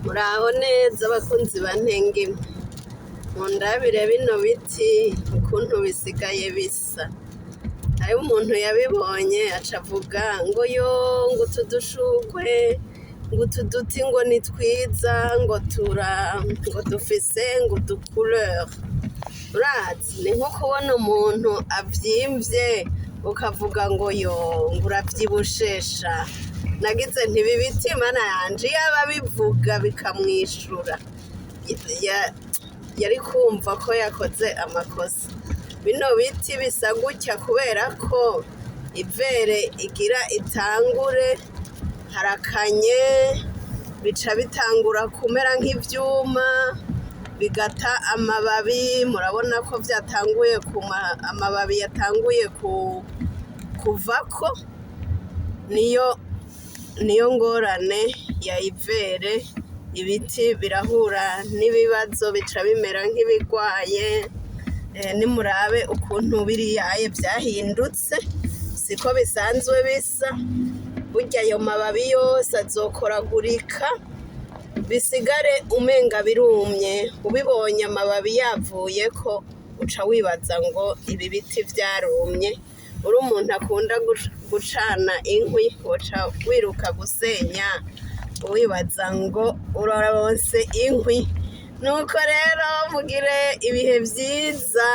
Muraho neza bakunzi ba Ntengimwe, mundabire bino biti ukuntu bisigaye bisa. Hariho umuntu yabibonye aca avuga ngo yoo ngo utu dushurwe, ngo utu duti ngo ni twiza, ngo tura ngo dufise ngo udu couleur. Urazi ni nko kubona umuntu avyimvye ukavuga ngo yoo ngo uravyibushe sha. Nagize nti ibi biti Mana yanje iyaba bivuga bikamwishura yari kumva ko yakoze amakosa. Bino biti bisa gutya kubera ko hiver igira itangure, harakanye, bica bitangura kumera nk'ivyuma, bigata amababi, murabona ko vyatanguye kuma, amababi yatanguye kuvako, niyo ngorane ya hiver, ibiti birahura n'ibibazo bica bimera nk'ibigwaye, nimurabe ukuntu biriyaye vyahindutse, siko bisanzwe bisa, burya ayo mababi yose azokoragurika, bisigare umenga birumye, ubibonye amababi yavuyeko uca wibaza ngo ibi biti vyarumye, uri umuntu akunda gucana inkwi woca wiruka gusenya wibaza ngo uraronse inkwi. Nuko rero mugire ibihe vyiza.